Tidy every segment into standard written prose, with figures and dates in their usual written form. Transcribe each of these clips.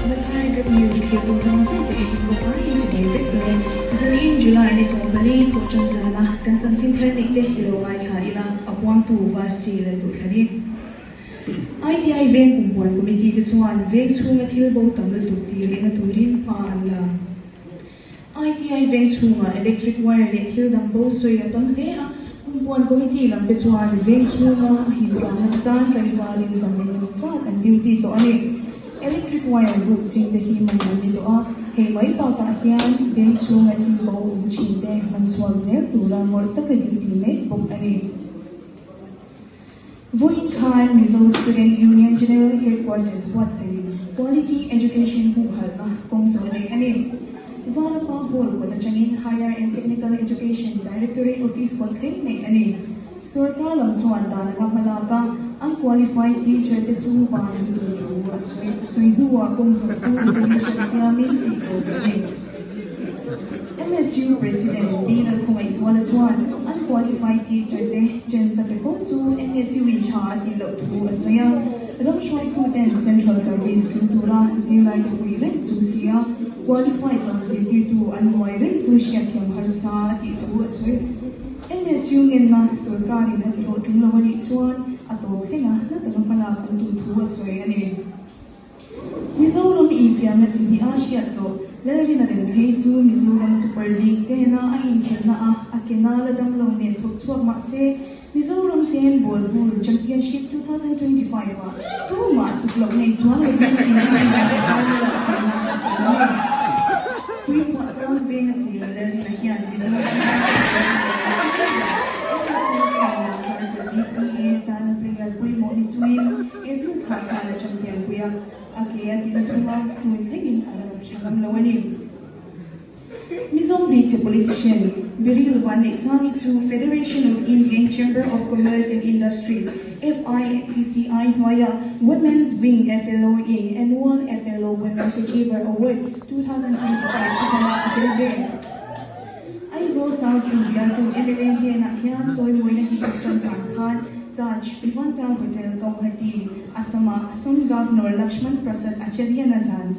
Mathai Good News thlir tu zawng zawng te in zavaiin chibai vek le. Zanin July ni 14 thawhṭan zana kan chanchin thar neih te i lo ngaithla ila a puangtu Vasti Lalduhthlan-i. ITI veng kumpuan committee te chuan veng chhunga thil bo tam lutuk tir ena turin hma an la. ITI veng chhungah electric wire leh thil dang bo sawi a tam hle a, kumpuan committee lam te chuan veng chhunga a him tlangna tan tlaivalin zan eng emaw zat an duty tawh a ni. Electric wire ruk chin te hi man an ni tawh a, hei mai bakah hian veng chhunga thil bo awm thin te man chhuak zel tura ngawrh taka duty mek bawk a ni. Vawiin khan Mizo Student Union General Headquarters buatsaih Quality Education humhalhna kawng zawh neih a ni. Vanapa Hall kawt atangin Higher and Technical Education Directorate Office kawt thleng neih a ni. Sorkar lam chuan dan anga hmalak a, unqualified teacher te chu ban an tur thu a sawi sawi hnuah kawng zawh chu resolution siamin tih tawp a ni. MSU President Pi Lalkhawngaihzuala chuan unqualified teacher te chance a pe fo chu MSU in tha a tih loh thu a sawi a. Ram hruaituten Central Service tling tura zirlaite pui reng chung si a, qualified lam zirtirtu an ruai reng chu hriatthiam harsa a tih thu a sawi. MSU ngenna sorkarin a ti hlawhtling lo a nih chuan a tawp thleng a, hla taka hmalak an tum thu a sawi a ni. Mizoram infiamna chi hnih a hriat tawh. Lalrina Renthei chu Mizoram Super League tena a inkhelhna a a ke nal a damlo nen thawk chhuak mah se, Mizoram ten Ball Bull Championship 2025 ah tumah tuk loh nei chuang lovin inrinna final ah theihna a chang a ni. Tuipuah tlang veng a chhing Lalrina hian Mizoram BCA tana player pawimawh ni chungin April thla khan a champion pui a, a ke a tina thung a, tun thlengin a la rawn tha ngam lo a ni. Mizo hmeichhe politician Beryl Vanneihsangi chu Federation of Indian Chamber of Commerce and Industries, FICCI, hnuaia Women's Wing FLO in Annual FLO Women's Achiever Award 2025 a hlan a tel ve. Aizawl South chu bialtu mla hnenah hian sawimawina hi ṭan zan khan Taj Vivanta Hotel Guwahati, Assam-ah Assam Governor Lakshman Prasad Acharyan-a hlan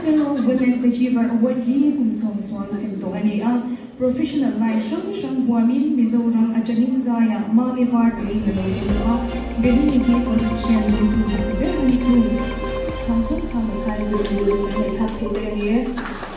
FLO Women's Achiever Award hi kum 10 sem tawh a ni a. Professional line hrang hrang huamin Mizoram atangin zaiah Mami Varpui a lo tel tawh a, Berini hi politician rilru hmasa ber a ni thung. Thangzawng Thang Mathai Good News a ngaihthlak thei te a ni e.